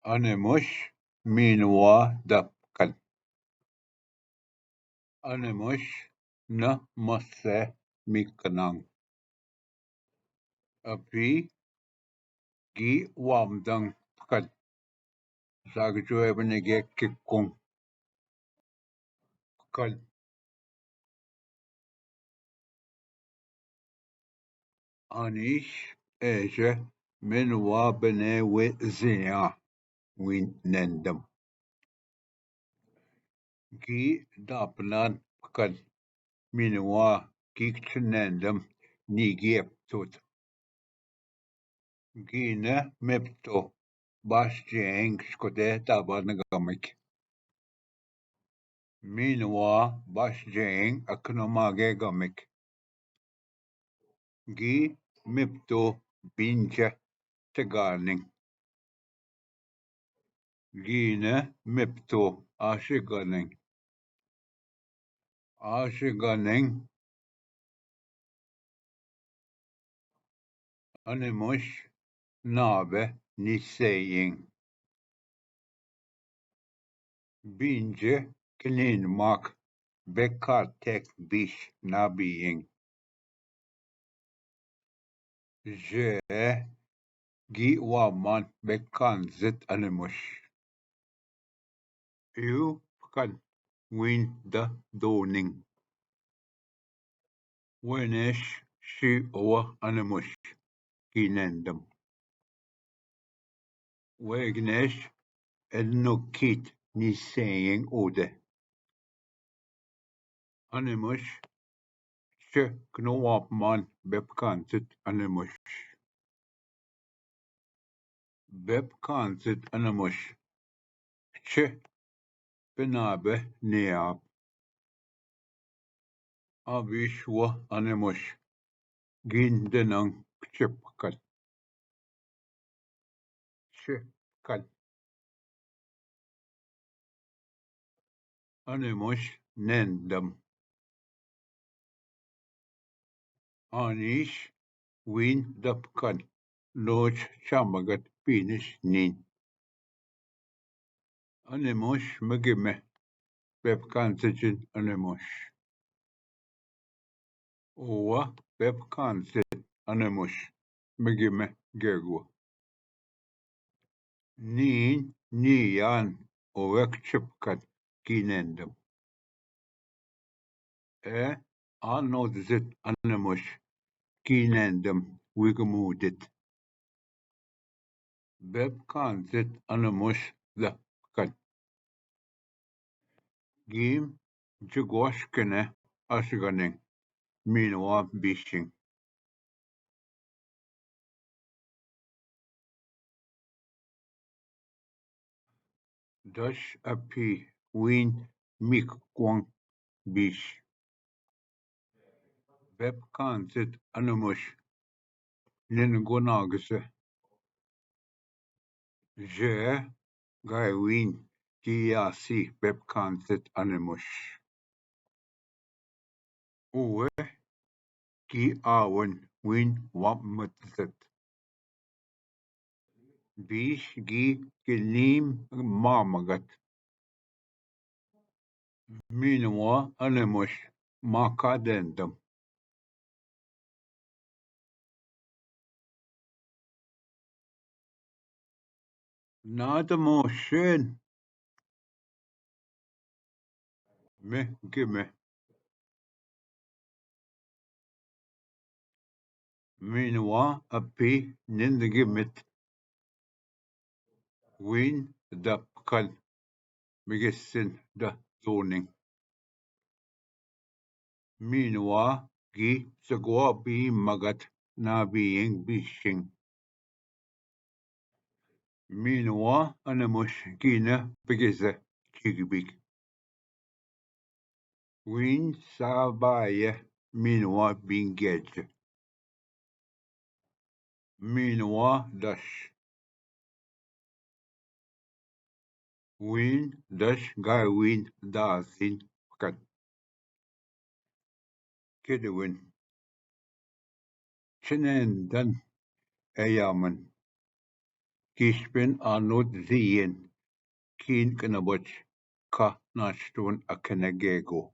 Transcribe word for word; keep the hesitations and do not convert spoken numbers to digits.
अनेमुष मीनवा द पकल। अनेमुष न मस्से मिकनांग। अपी गी वामदंग पकल। सागचो एबने गे किक्कुंग। पकल। अनिश ऐसे मेनवा बने वे जिया विन नंदम। गी दापनान पकल। मेनवा कीक्ष नंदम नीगी एप्तोत। गीन मेप्तो बास जेंग स्कोदे दाबान गमिक। मीनवा बास जेंग अखनो मागे गमिक। गी मेप्तो बिंच चगानिंग। गीन मेप्तो आशे गनिंग। आशे गनिंग। अनेमुष नाबे निसेयिंग। बिंज क्लीन माक बेकार टेक बिश ना बीइंग। जे गी वामान बेकांजित अनेमुष। यू पकल विन द दोनिंग। वेनेश शी ओवा अनेमुष की नंदम। वेगनेश एनुकित निसेयिंग ओदे। अनेमुष च क्नो वापमान बेपकांजित अनेमुष। बेपकांजित अनेमुष च पेनाबे नेयाप। अविश्व अनेमुष गिंदनंग चपकल। चपकल। अनेमुष नंदम। अनिश विन दपकन नोच चामगत पीनिश नीन। अनेमुष मगिमे बेपकांजित अनेमुष। ओवा बेपकांजित अनेमुष मगिमे गेगो। नीन नीयान ओवेक चपकन की नंदम। ए आनोदजित अनेमुष की नंदम विगमूदित। बेपकांजित अनेमुष लपकन। गीम जगोश कने अशगनिंग मीनवा बिशिंग। दश अपी वीन मिक क्वंग बिश। बेपकांजित अनेमुष निन गोनागसे। जे गायवीन की यासी बेपकांजित अनेमुष। उवे की आवन वीन वामतजत। बीश गी के नीम मामगत। मीनवा अनेमुष माका देंदम। नाद मोशन। में के में। मीनवा अपी निंद गिमित। वीन दपकल मिगिसिन द दोनिंग। मीनवा गी सगवा बी मगत ना बीइंग बीशिंग। मीनवा अनेमुष गिन बिगिस चिगबिग। वीन साबाय मीनवा बिंगेज। मीनवा दश। वीन दश गायवीन दासिन पकन। किदविन। चनेंदन एयामन। Kispen a not sehen, kien kene boch ka na stun a kene gego.